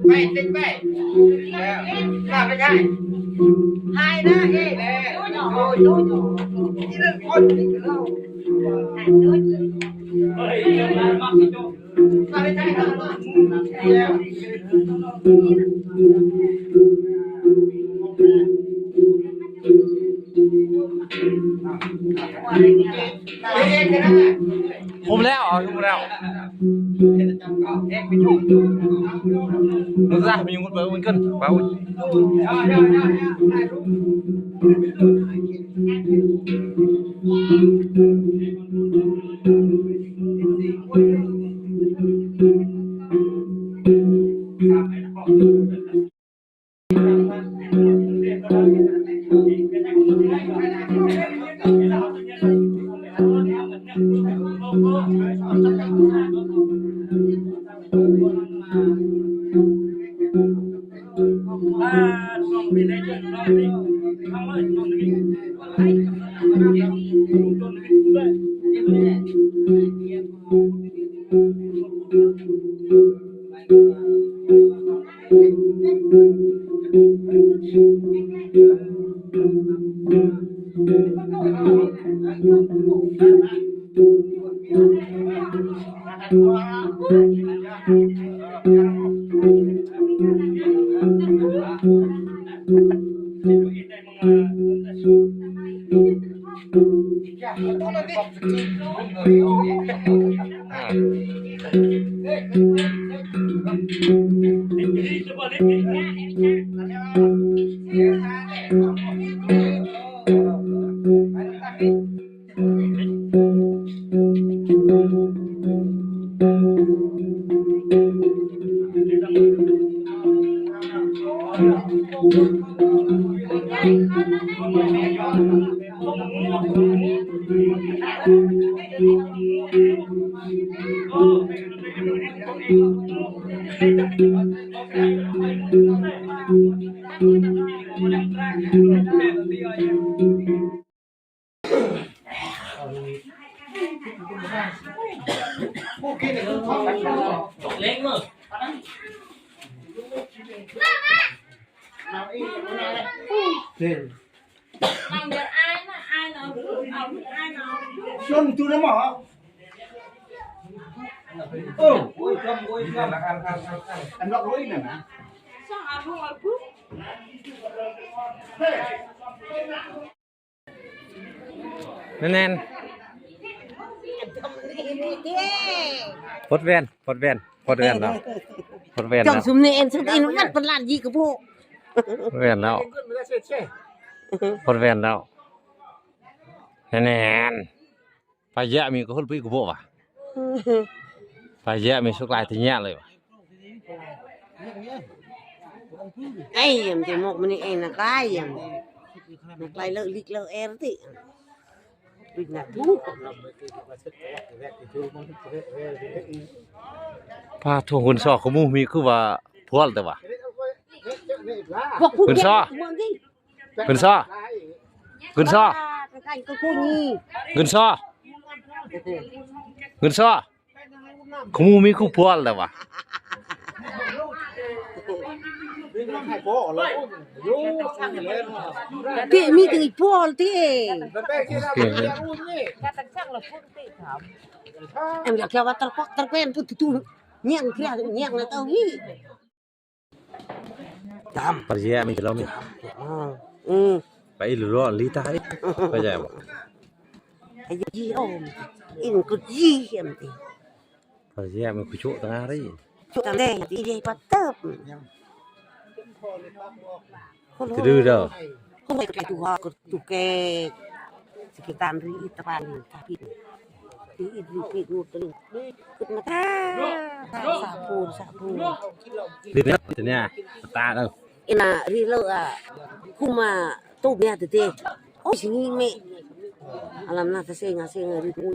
ໄປ ຕິດໄປ ລາວໄປໄດ້ ຫາຍນາເອງ ໂດຍ ໂດຍ ໂດຍ ທີ່ເລື່ອງຄົນນີ້ຄືເຮົາ ຄຸມແລ້ວ ເອົາ ຄຸມແລ້ວ ມັນຊະ ມີເງິນເປີດມັນຂຶ້ນ ເອົາ ແມ່ນໆ ປົດແວ່ນ ປົດແວ່ນ ປົດແວ່ນແລ້ວ ປົດແວ່ນແລ້ວ ເຈົ້າຊຸມນີ້ເອັນຊຸມອີນວັດປະຫຼາດຢີກະໂພ ແມ່ນແລ້ວ ປົດແວ່ນແລ້ວ ແນ່ນ ປາແຍະມີກະຄົນປຸຍກະໂພວະ ປາແຍະມີສຸກຫຼາຍທີ່ແຍະເລີຍວະ. ໄອ້ ມັນຈະໝົກມັນນີ້ເອງນະກາຍ ນະກາຍເລີກລິກເລີກແອຣຕິ ລິກນະທຸກ ພາໂທ ຮຸນຊໍ ຂະໝູມີຄືວ່າພວນແຕ່ວ່າ ພວກຜູ້ ຮຸນຊໍ ເງິນຊອ ເງິນຊອ ເງິນຊອ ເງິນຊອ ຂະໝູມີຄູ່ຜົວແລ້ວວະ. Ti mi ti pol ti. Em ya ke wa tal pak tal pen tu tu. Nyang kria nyang na tau hi. Tam. Parzia mi lo mi. Hmm. Pai lu lo li tai. Parzia. Ayo ji om. In ku ji em ti. Parzia mi ku chu tanga ri. Chu tanga ri. Ti je patep. Ti du do. Ku mai ke tu ha ku tu ke. Sekitar ri itapan tapi. Ti in ri pi ngut ri. Kut mata. Sapun sapun. Ri ne tanya. Ta do. Ina ri lo a. Kuma tu mia tete. O sini me. Alam na ta senga senga ri tu.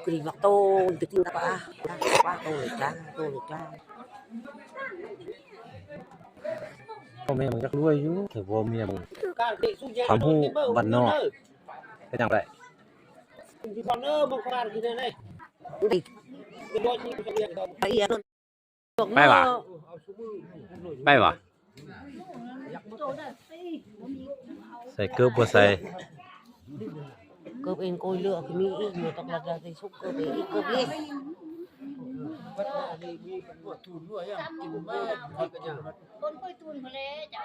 Kri waktu deting apa. Apa tu ka tu ka. Pomi yang jak luai yu, ke pomi yang kamu ban no. Kenyang dai. Pai ba? Pai ba? Sai keup ba sai? Keup eng koi leu kami ih nyo tak lada ti suk keup eng keup ih. Kon koi tun pale jauh.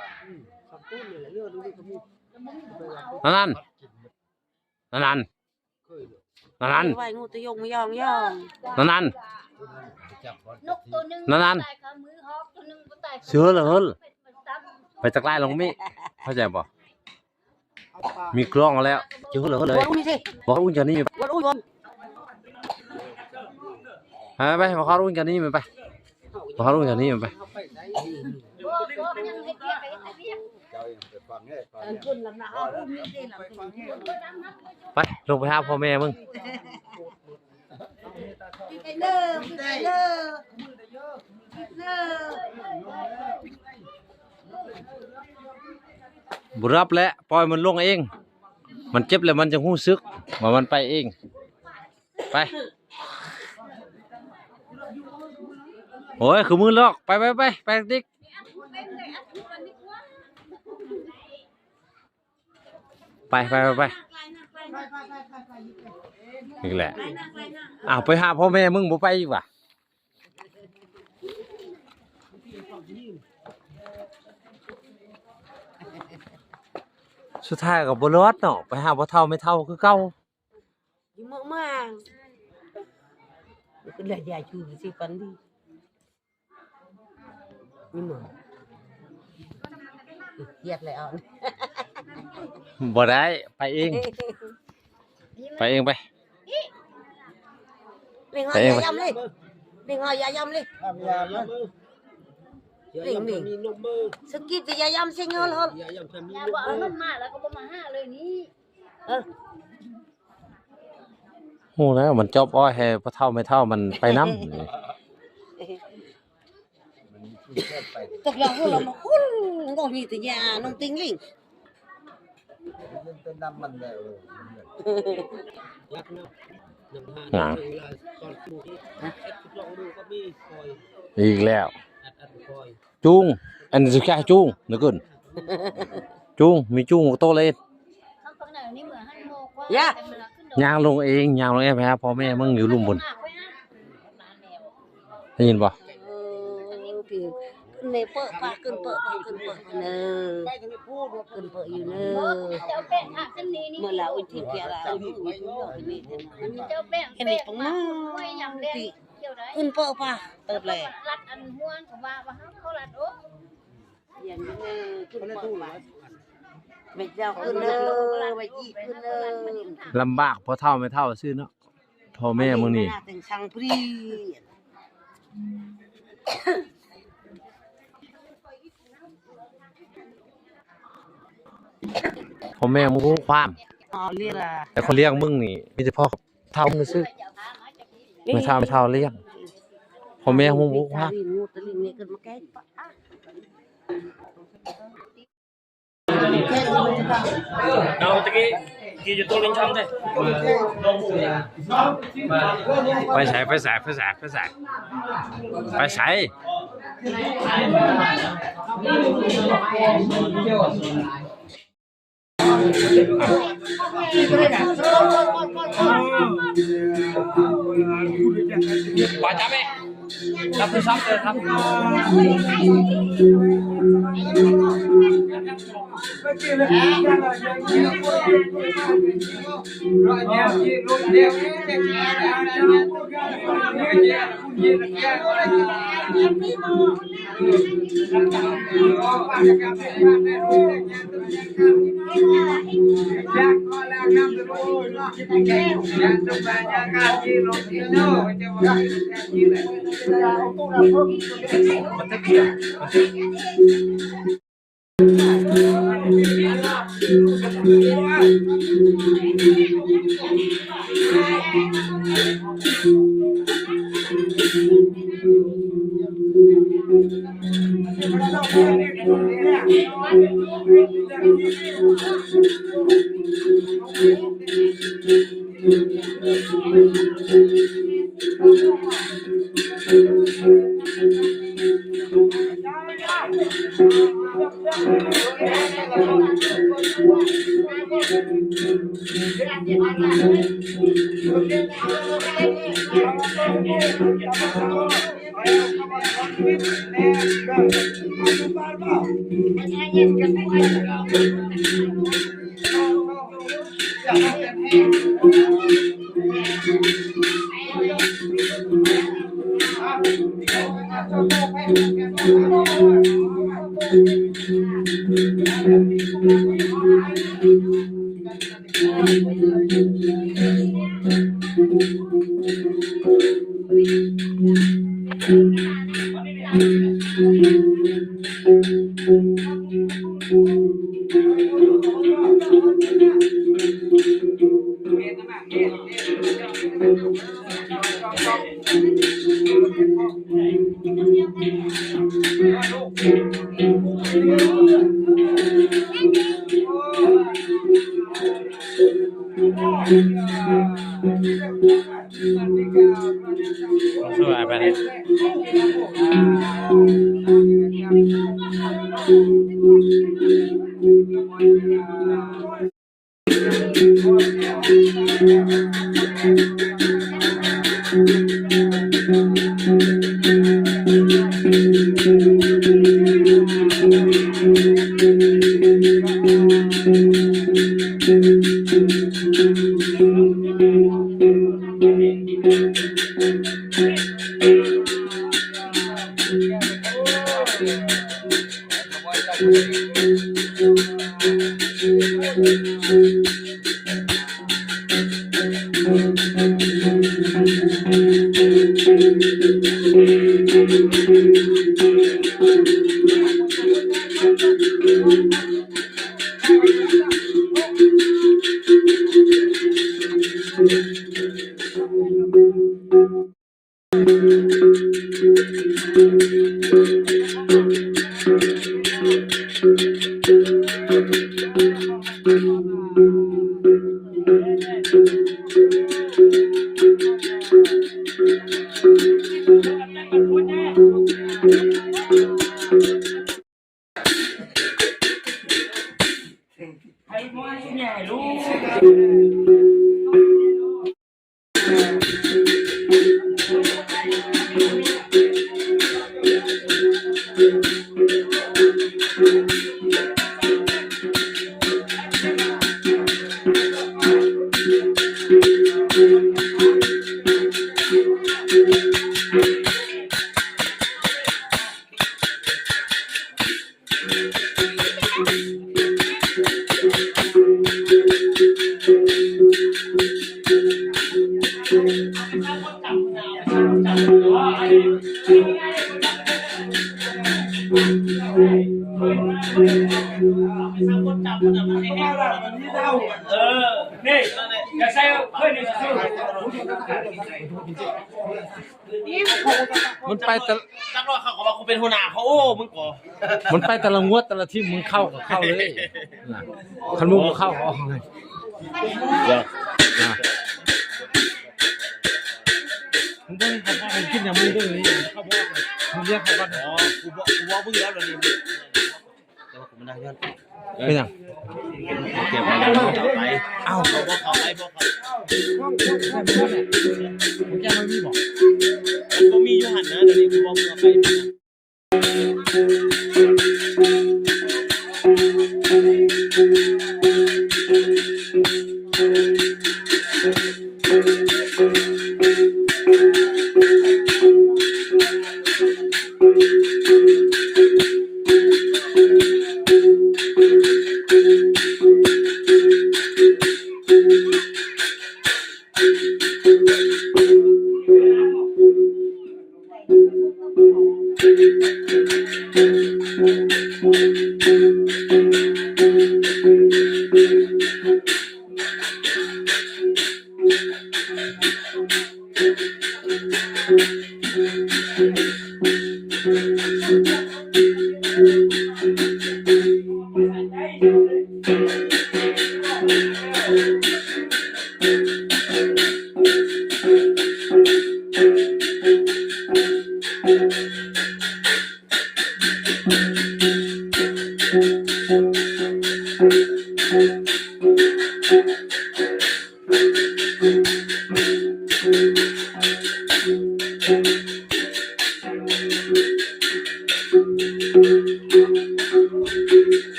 Nan nan. Nan nan. Nan nan. ໄຫວ້ງູຕະຍົງມະຢອງຢອງ. ນັ້ນໆ ນົກໂຕໜຶ່ງ ນັ້ນໆ ຕາຍຄາມືຮອກ ໂຕໜຶ່ງບໍ່ຕາຍ ເສືອລະເຮີ້ນ ໄປຕັກຫຼາຍລົງມີ ເຂົ້າໃຈບໍ່? ມີກລ້ອງແລ້ວ ເຈີເຮີ້ນລະເຮີ້ນເລີຍ ບໍ່ອຸ້ນຈະນີ້ ບໍ່ອຸ້ນ ໄປໄປ ບໍ່ເຂົ້າອຸ້ນຈະນີ້ ໄປໄປ ບໍ່ເຂົ້າອຸ້ນຈະນີ້ ໄປໄປ. ໄປ ລົງໄປຫາພໍ່ແມ່ມຶງ ບໍ່ຮັບແຫຼະ ປ່ອຍມັນລົງເອງ ມັນເຈັບແລ້ວມັນຈະຮູ້ສຶກວ່າມັນໄປເອງ. ໄປ ໂອ້ຍ ຄືມືຫຼອກ ໄປ ໄປ ໄປ ໄປຕິກ ໄປ ໄປ ໄປ ໄປ ນີ້ແຫຼະ ອ້າວ ໄປຫາພໍ່ແມ່ມຶງ ບໍ່ໄປອີກຫວາ? ສຸດທ້າຍກໍບໍ່ລອດເນາະ ໄປຫາພໍ່ເຖົ້າແມ່ເຖົ້າຄືເກົ່າ. ຢູ່ເມືອງມາ ກໍເລີຍຢາຍຢູ່ຊິປັນດີ ຢູ່ເມືອງ ຄຽດແລ້ວ ບໍ່ໄດ້ ໄປເອງ ໄປເອງ ໄປ ເລັ່ງເຮົາ ໄປເອງ ໄປ ຢ່າຢ້ຳເລີຍ ເລັ່ງເຮົາ ຢ່າຢ້ຳເລີຍ ເລັ່ງ ເລັ່ງ ສະກິດ ຢ່າຢ້ຳ ເລັ່ງເຮົາ ຢ່າຢ້ຳ ຢ່າບໍ່ເອົາເງິນມາ ແລ້ວກໍບໍ່ມາຫາເລີຍນີ້. ເອີ ຮູ້ແລ້ວ ມັນຈອບອ້ອຍໃຫ້ພໍ່ເຖົ້າແມ່ເຖົ້າມັນໄປນຳ. ຕົກລະຫົວລະມາຄຸນ ບໍ່ມີແຕ່ຍາ ນ້ອງຕິງລິງ ເປັນນຳມັນແລ້ວ ຫຍັງ ອີກແລ້ວ. ຈູງ ອັນສຸກາຈູງນະກຸນ ຈູງ ມີຈູງໂຕເລີຍ ຍ່າງລົງເອງ ຍ່າງລົງເອງໄປຫາພໍ່ແມ່ມຶງຢູ່ລຸ່ມພຸ້ນ ໄດ້ຍິນບໍ່? ເອີ ພີ່ ຂຶ້ນເນເປີະປະ ຂຶ້ນເປີະປະ ຂຶ້ນເປີະເນີ ຂຶ້ນເປີະຢູ່ເນີ ເມື່ອລາວອີກທີເກຍລາວ ເຈົ້າແປ້ງ ເຫັນປະມາ ຂຶ້ນເປີະປະ ເຕີບແລ້ວ ລັດອັນຮວນກໍວ່າວ່າເຮົາ ເຂົາລັດໂອ ຢ້ານເດີ ຂຶ້ນເປີະປະ ໄວ້ເຈົ້າຂຶ້ນເດີ ໄວ້ຈີ້ຂຶ້ນເດີ ລຳບາກພໍ່ເຖົ້າແມ່ເຖົ້າຊື່ເນາະ ພໍ່ແມ່ມື້ນີ້ ພໍ່ແມ່ມຶງຮູ້ຄວາມ ແຕ່ຄົນລ້ຽງມຶງນີ້ ມີແຕ່ພໍ່ເຖົ້າຊື່ ແມ່ເຖົ້າ ແມ່ເຖົ້າລ້ຽງ ພໍ່ແມ່ຮູ້ຄວາມ. ໄປໃສ ໄປໃສ ໄປໃສ ໄປໃສ ໄປໃສ? ມັນໄປແຕ່ ຈັກໜ້ອຍເຂົາກໍວ່າກູເປັນຫົວໜ້າເຂົາ. ໂອ້ ມຶງກໍ ມັນໄປແຕ່ລະງວດແຕ່ລະທີມ ມຶງເຂົ້າກໍເຂົ້າເລີຍນະ. ຄັນມຶງບໍ່ເຂົ້າກໍອອກເລີຍ. ເອີ ນະ ມຶງເບິ່ງເຂົາເຂົ້າໄປກິນຫຍັງ ມຶງເບິ່ງນີ້ເຂົາບອກ. ມຶງຮຽກເຂົາກ່ອນ. ອໍ ກູບອກ ກູບອກມຶງແລ້ວດຽວນີ້ ແຕ່ວ່າກູບໍ່ໄດ້ຍ້ອນ ເປັນຫຍັງ? ເກັບໄວ້ແລ້ວບໍ່ເຂົ້າໄປ. ອ້າວ ບໍ່ເຂົ້າໄປ ບໍ່ເຂົ້າໄປ. ມັນບໍ່ມີຢູ່ຫັ້ນນະ ດຽວນີ້ກູບອກມຶງເຂົ້າໄປ.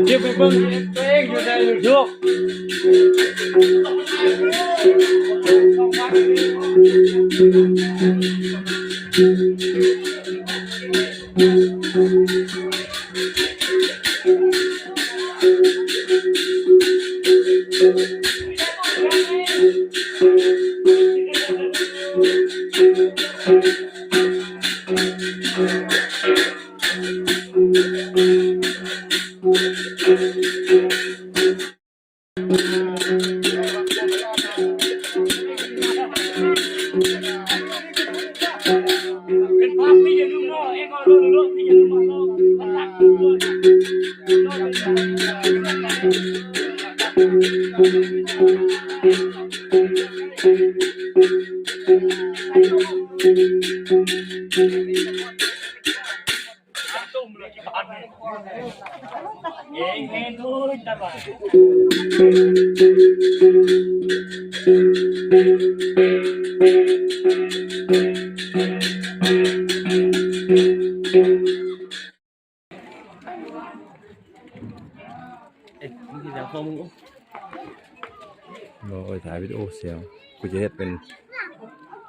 ເກັບໄປເບິ່ງຕົວເອງຢູ່ໃນຢູທູບ. ໂອ້ຍ ຖ່າຍວິດີໂອເສຍ ກູຈະເຮັດເປັນ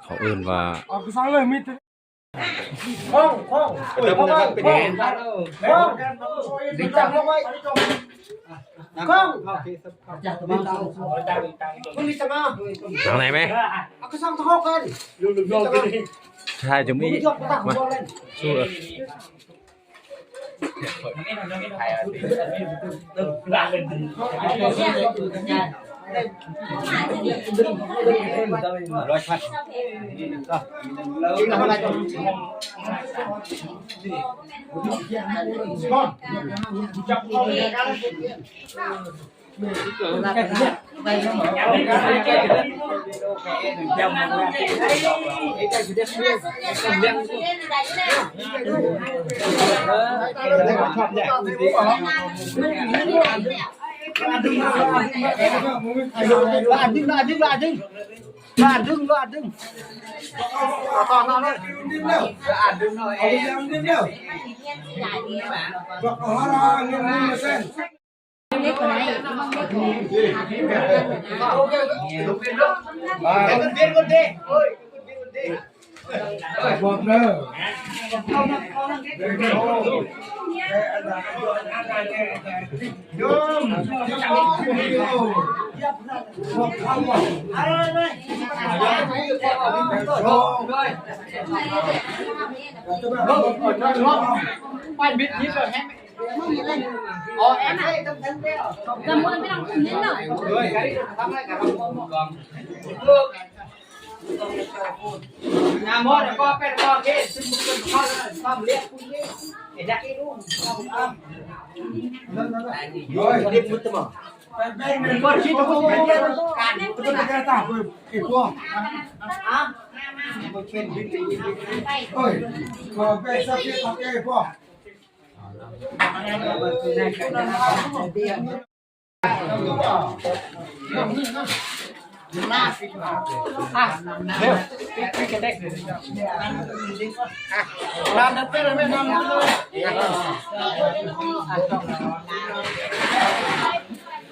ເຂົາເອີ້ນວ່າ ອອກກະສັງເລີຍ ມີແຕ່ ຂ້ອງ ຂ້ອງ ເປັນແບບນັ້ນ ເປັນແບບນັ້ນ ຂ້ອງ ຂ້ອງ ຄຸນລິດສະມາ ທາງໃນແມະ ເອົາກະສັງທະເຮົາກັນ ຖ່າຍຈະມີ ມາ ສູ້ ລະດຶງ ລະດຶງ ລະດຶງ ລະດຶງ ລະດຶງ ລະດຶງ ລະດຶງ ລະດຶງ ລະດຶງ ລະດຶງ ລະດຶງ ລະດຶງ ລະດຶງ ລະດຶງ ລະດຶງ ລະ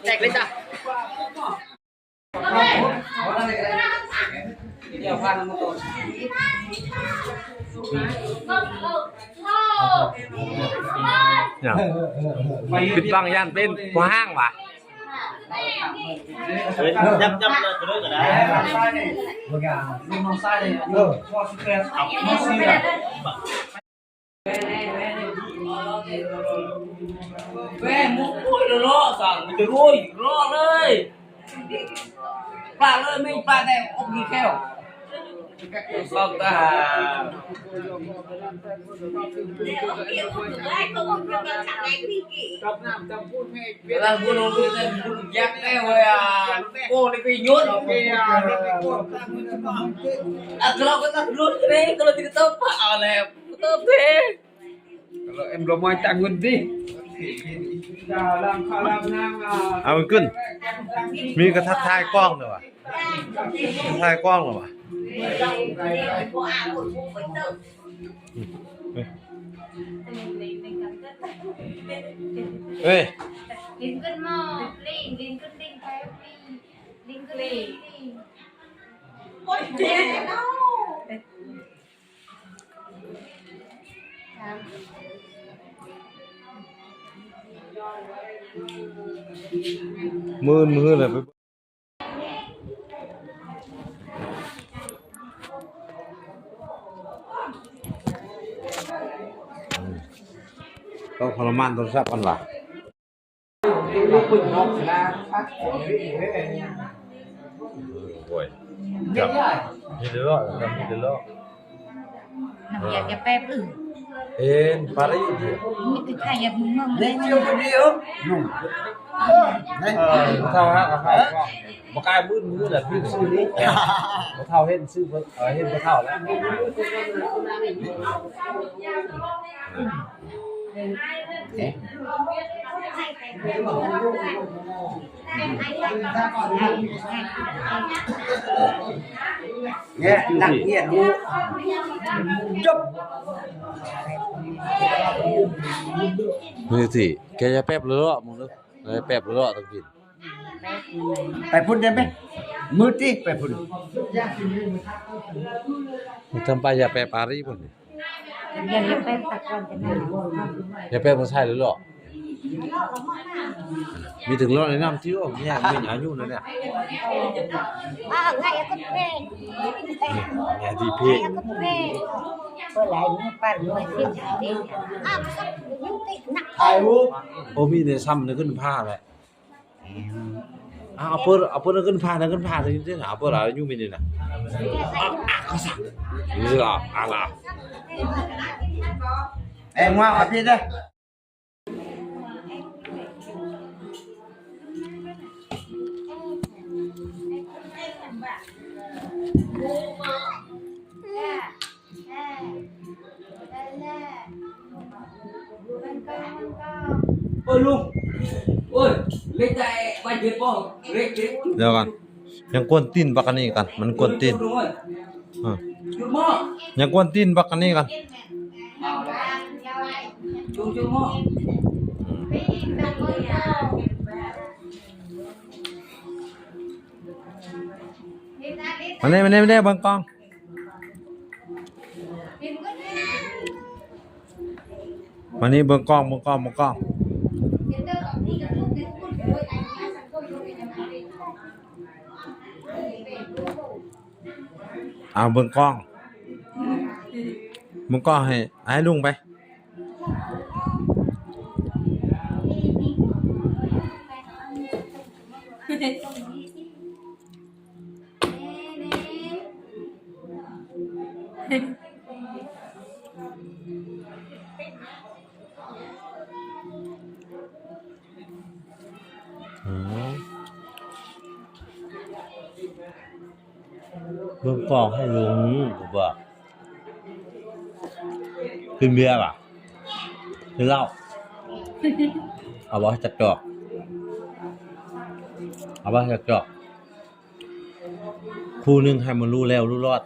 ແຕກເລີຍຈ້າ. ຫຍັງ? ປິດບັງຢ້ານເປັນຜູ້ຮ້າຍຫວາ? ເອີ ຈັບ ຈັບເລີຍກໍໄດ້. ແວ່ໝູ່ໂອ້ຍ ເລາະໆ ຊັ້ນມັນຈະໂອ້ຍ ເລາະເລີຍ ປາກເລີຍ ມີປາກແຕ່ອົບມີແຂ້ວ ຊອກຕາ. ກຳລັງບຸນລົງເລີຍ ບຸນຍັກແລ້ວເວີຍ ໂອ້ ນີ້ໄປຍົນ ອັດຕະລອກກໍຕັດລຸດເດ້ ກໍເລີຍຕິດຕໍ່ປາກເອົາແລ້ວ. ເອີ ເພ ເອັມ ບໍ່ມາຈັກເງິນຕິ ເອົາຂຶ້ນ ມີກະທັກທາຍກ້ອງເດີວ່າ ທັກທາຍກ້ອງເດີວ່າ. ເອີຍ ລິນຂຶ້ນໝໍ້ ລິນ ລິນຂຶ້ນລິນ ໄປ ລິນຂຶ້ນລິນ ລິນ ໂອ້ຍ ເຈັບເນາະ. ມື່ນ ມື້ແລ້ວ ໄປ ຕ້ອງທໍລະມານໂທລະສັບຫັ້ນຫວາ. ໂອ້ຍ ຈັບ ມີແຕ່ເລາະ ມີແຕ່ເລາະ ນ້ຳຢາກະແປບ ອື ເຫັນປາຣີ ມີແຕ່ໄທ ຢາກເມືອງ ເລັກດຽວຄົນດຽວ ເອີ ເຖົ້າຫາກະເຂົ້າ ບໍ່ກາຍມື້ ມື້ລະ ພິມຊື່ນີ້ ບໍ່ເຖົ້າເຫັນຊື່ ເອີ ເຫັນບໍ່ເຖົ້າແລ້ວ. ເນຍ ນັກຮຽນຮູ້ ຈົບ ມື້ທີ່ ແກຢ່າແປບເລາະ ມຶງເດີ ແປບເລາະ ຕ້ອງກິນ ໄປພຸ້ນໄດ້ໄໝ? ມື້ຕິ ໄປພຸ້ນ ທຳປາຍາແປບອາຣີພຸ້ນ. ຢ່າເຮັດແປບຕະກອນກັນນະ ຢ່າແປບມາໃສ່ເລີຍເນາະ ມີເຖິງເລາະໃນນ້ຳຕິ ໂອ້ ມີອາຍຸນັ້ນແຫຼະ ອາໄງກໍແພງ ແມ່ທີ່ເພງ ເພິ່ນຫຼາຍມື້ປານມື້ສິບ ອາ ຢູ່ຕິນະ ຖ່າຍຮູບ ໂອ້ ມີແຕ່ຊ້ຳໃນຂຶ້ນຟ້າແຫຼະ. ອາ ເອົາເປີດ ເອົາເປີດເງິນຜ່ານ ເງິນຜ່ານ ເອົາເປີດອາຍຸມິນີ້ນະ ອາ ອາ ກະສັກ ນີ້ລະ ອາລະ ເອັງວ່າອາພີດເດີ. ໂອ້ຍ ລຸງ ໂອ້ຍ ເລັກໄດ້ໄປເກັບບໍ່ ເລັກ ເລັກ ດຽວກ່ອນ ຍັງກວນຕີນບັກອັນນີ້ກັນ ມັນກວນຕີນ ອື ຍັງກວນຕີນບັກອັນນີ້ກັນ ມານີ້ ມານີ້ ມານີ້ ເບິ່ງກ້ອງ ມານີ້ເບິ່ງກ້ອງ ເບິ່ງກ້ອງ ເບິ່ງກ້ອງ ເອົາເບິ່ງກ້ອງ ເບິ່ງກ້ອງໃຫ້ ໃຫ້ລຸງໄປ. ເນ່ ເນ່ ເບິ່ງກ້ອງໃຫ້ລຸງ ບໍ່ ກິນເບຍບໍ່ ກິນເຫຼົ້າ ເອົາບໍ່ຈັກຈອກ ເອົາບໍ່ຈັກຈອກ ຄູ່ໜຶ່ງໃຫ້ມັນຮູ້ແລ້ວຮູ້ລອດ.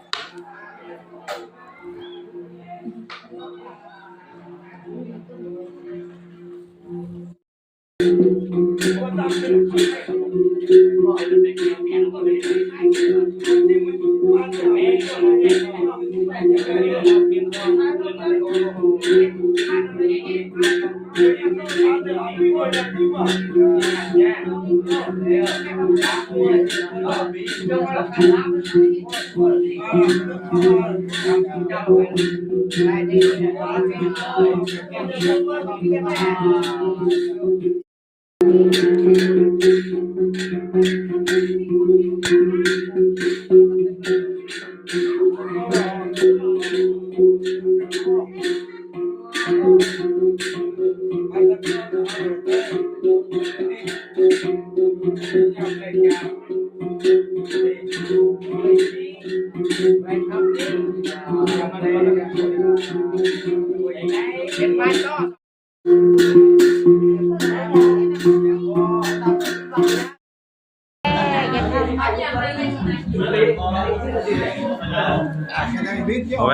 ໂອເຄ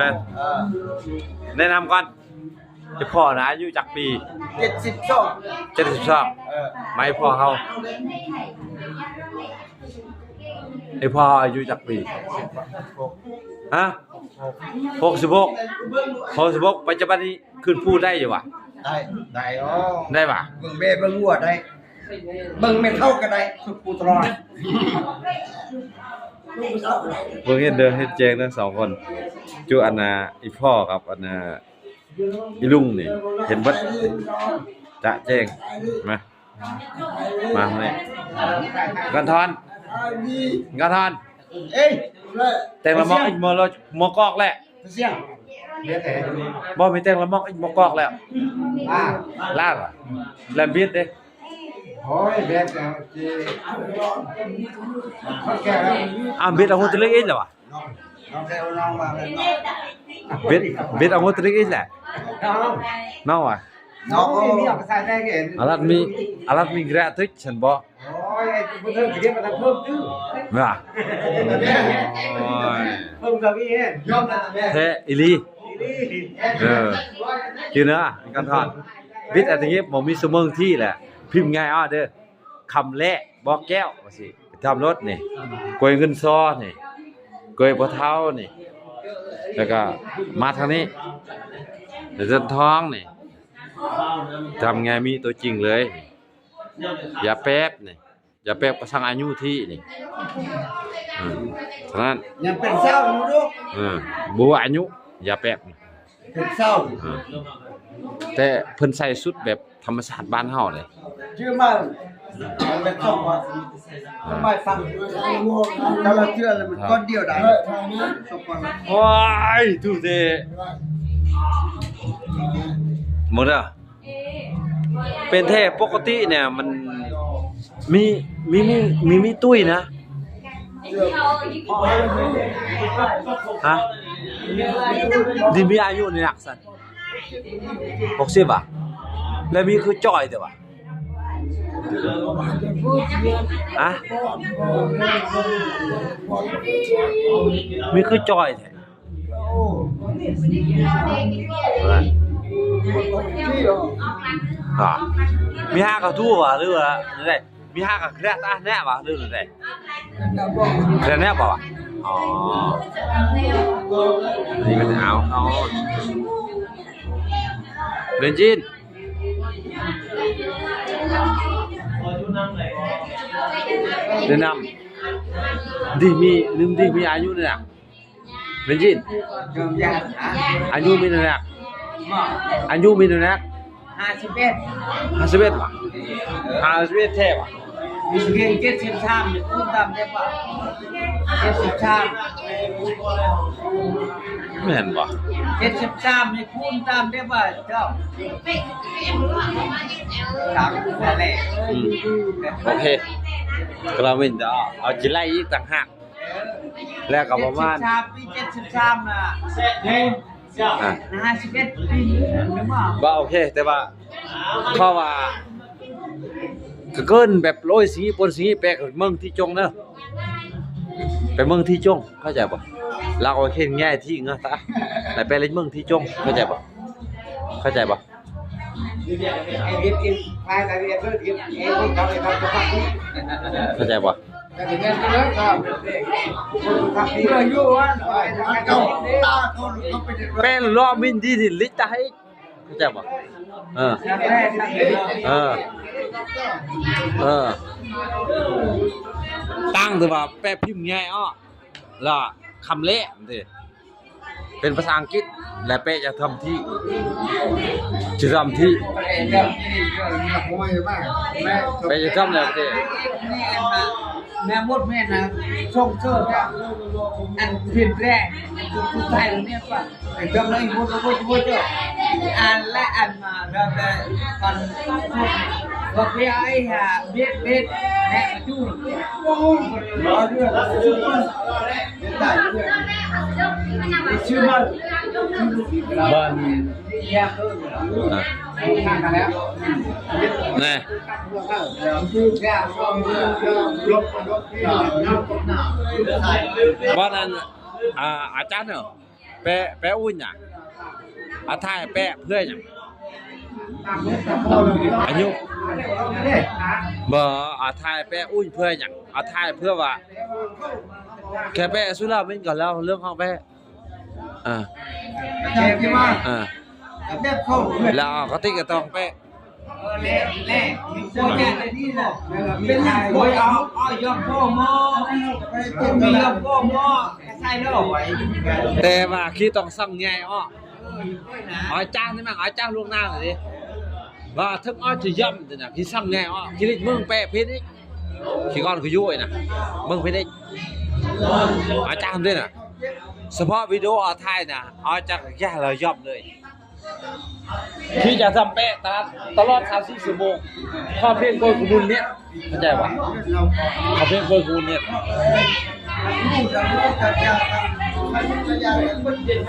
ແນະນຳກ່ອນ ອີ່ພໍ່ນະອາຍຸຈັກປີ? ເຈັດສິບສອງ ເຈັດສິບສອງ ເອີ ມາອີ່ພໍ່ເຮົາ ອີ່ພໍ່ເຮົາອາຍຸຈັກປີ? ຮະ ຫົກສິບຫົກ ຫົກສິບຫົກ ປັດຈຸບັນນີ້ຂຶ້ນພູໄດ້ຢູ່ຫວາ? ໄດ້ ໄດ້ ໄດ້ຫວາ? ເບິ່ງແມ່ເບິ່ງງົວໄດ້ ເບິ່ງແມ່ເຖົ້າກໍໄດ້ ສຸດພູຕະຫຼອດ. ເບິ່ງເຫັນເດີ ເຫັນແຈ້ງເດີສອງຄົນ ຈຸອັນນ່າ ອີ່ພໍ່ກັບອັນນ່າ ອີ່ລຸງນີ້ ເຫັນເບິດ ຈະແຈ້ງ ມາ ມານີ້ ກັນທອນ ກັນທອນ ເອີຍ ແຕ່ງລະໝອກ ອີ່ໝໍກອກແຫຼະ ບໍ່ມີແຕ່ງລະໝອກ ອີ່ໝໍກອກແລ້ວ ລາວ ລາວ ແລມບິດເດ້ ໂອ້ຍ ແບບແລ້ວ ເຈ ອາ ບິດເອົາຫົວຕະລິກອີກແລ້ວຫວາ? ເບັດ ເບັດອາໂງຕະລິກອີກແຫຼະ ນ້ອງຫວາ ອາລັດມີ ອາລັດມີແກຣະຕິກຊັ້ນບໍ ໂອ້ຍ ບໍ່ເຖິງຊິເກັບມາເພີ່ມຕື່ ວ່າ ໂອ້ຍ ເພີ່ມກໍມີແຮງ ແທ້ອີ່ຫຼີ ເອີ ກິນເນາະ ກັນທອດ ບິດອາຕິເກັບບໍ່ມີສະເໝີທີ່ແຫຼະ ພິມງ່າຍອ້ອເດີ ຄຳແລະ ບໍ່ແກ້ວ ວ່າຊິ ໄປທຳລົດນີ້ ກວຍເງິນຊໍນີ້ ກວຍພໍ່ເຖົ້ານີ້ ແລ້ວກໍມາທາງນີ້ ເດີນທອງນີ້ ທຳແງ່ມີຕົວຈິງເລີຍ ຢາແປບນີ້ ຢາແປບກໍສັ່ງອາຍຸທີ່ນີ້ ເອີ ເທົ່ານັ້ນ ຍັງເປັນສາວຢູ່ເດີ ເອີ ບໍ່ອາຍຸ ຢາແປບ ເປັນເຊົາ ອ່າ ແຕ່ເພິ່ນໃສ່ຊຸດແບບທຳມະຊາດບ້ານເຮົາເດ້ ເຊື່ອມາ ມັນເປັນສອງວັນ ອ່າ ມາຟັງ ແຕ່ລະເທື່ອລະມັນກ້ອນດຽວໄດ້ ສອງກ້ອນລະ ໂອ້ຍ ດູເດ້ ເບິ່ງເດີ ເປັນແທ້ປົກກະຕິເນຍ ມັນມີ ມີ ມີ ມີຕຸ້ຍນະ ຮະ ທີ່ມີອາຍຸນີ້ນະຊັ້ນ ຫົກສິບຫວາ ແລ້ວມີຄືຈ່ອຍແທ້ຫວາ ຮະ ມີຄືຈ່ອຍແທ້ ຮະ ມີຫາກະທູຫວາ ຫຼືວ່າແນວໃດ? ມີຫາກະແຄຣະຕາແນະຫວາ ຫຼືແນວໃດ? ແຄຣະແນະບໍ່ຫວາ? ອໍ ນີ້ມັນເອົາ ເອົາ ເລນຈິນ ແນະນຳ ດີມີ ລືມດີມີອາຍຸນີ້ນະ. ແມ່ນຈິນ ອາຍຸມີເທົ່າໃດ? ອາຍຸມີເທົ່າໃດ? ຫ້າສິບເອັດ ຫ້າສິບເອັດຫວາ? ຫ້າສິບເອັດແທ້ຫວາ? ມີພຽງເຈັດສິບສາມ ນີ້ຄູນຕາມໄດ້ບໍ່? ເຈັດສິບສາມ ແມ່ນບໍ່? ເຈັດສິບສາມ ນີ້ຄູນຕາມໄດ້ບໍ່ເຈົ້າ? ຕາມນັ້ນແຫຼະ ອືມ ໂອເຄ ກະລາເວັນດາ ເອົາຈິໄລອີກຕ່າງຫາກ. ແລ້ວກໍປະມານ ເຈັດສິບສາມປີ ເຈັດສິບສາມນະ ອ່າ ຫ້າສິບເອັດປີ ບໍ່ ໂອເຄ ແຕ່ວ່າ ເພາະວ່າ ກະເກີນແບບໂລຍສີປົນສີ ແປກເມືອງທີ່ຈົງເດີ ໄປເມືອງທີ່ຈົງ ເຂົ້າໃຈບໍ່? ລາວເອົາເຂັນແງ່ທີ່ເງືອຕາ ແລ້ວໄປເລັດເມືອງທີ່ຈົງ ເຂົ້າໃຈບໍ່? ເຂົ້າໃຈບໍ່? ເຂົ້າໃຈບໍ່? ແປນລໍມິນດີນີ້ລິດຕາໃຫ້ ເຂົ້າໃຈບໍ່? ເອີ ເອີ ເອີ ຕ່າງແຕ່ວ່າແປພິມງ່າຍອອກ ລະຄຳແລະ ເປັນພາສາອັງກິດ ແລະແປຈະທຳທີ່ ຈະທຳທີ່ ແປຈະທຳແລ້ວເດ້ ແມ່ໝົດແມ່ນນະ ສົ່ງເສີມ ອັນເປັນແລ ສຸດທ້າຍແມ່ນວ່າ Jam lai mut mut mut. Ala an ma da da kan ko pia ai ha bit bit ne tu. ບ້ານ ນະ ບ້ານນັ້ນ ອາ ອາຈານເນາະ. ແປະ ແປະອຸ່ນຫຍັງ? ອາ ຖ່າຍແປະເພື່ອຫຍັງ? ອາຍຸ ບໍ່ ອາ ຖ່າຍແປະອຸ່ນເພື່ອຫຍັງ? ອາ ຖ່າຍເພື່ອວ່າ ແຄ່ແປະສຸລາມິນກໍແລ້ວ ເລື່ອງຂອງແປະ ອາ ອາ ແລ້ວເອົາກະຕິກະຕອງແປະ ເອີ ແລະ ແລະ ເປັນຫຍັງ ເອົາ ເອົາຢອກພໍ່ໝໍ ຢອກພໍ່ໝໍ ແຕ່ວ່າຄີຕ້ອງສັ່ງໃຫຍ່ອອກ ເອີ ເອົາຈ້າງນີ້ມັນ ເອົາຈ້າງລ່ວງໜ້ານີ້ ວ່າເຖິງອອກຈະຢ້ຳນີ້ນະ ຄີສັ່ງໃຫຍ່ອອກ ຄີລິດເມືອງແປະເພນອີກ ຄີກ່ອນຄືຢູ່ນະ ເມືອງເພນອີກ ເອົາຈ້າງນີ້ນະ ສະເພາະວິດີໂອເອົາຖ່າຍນະ ເອົາຈາກແກ່ລະຢ້ຳເລີຍ. ທີ່ຈະທຳແປະຕະຫຼອດ ຕະຫຼອດຊາວສີ່ຊົ່ວໂມງ ຂໍພຽງກວນຂະບຸນເນັດ ເຂົ້າໃຈບໍ່? ຂໍພຽງກວນຂະບຸນເນັດ ມັນມີເປັນ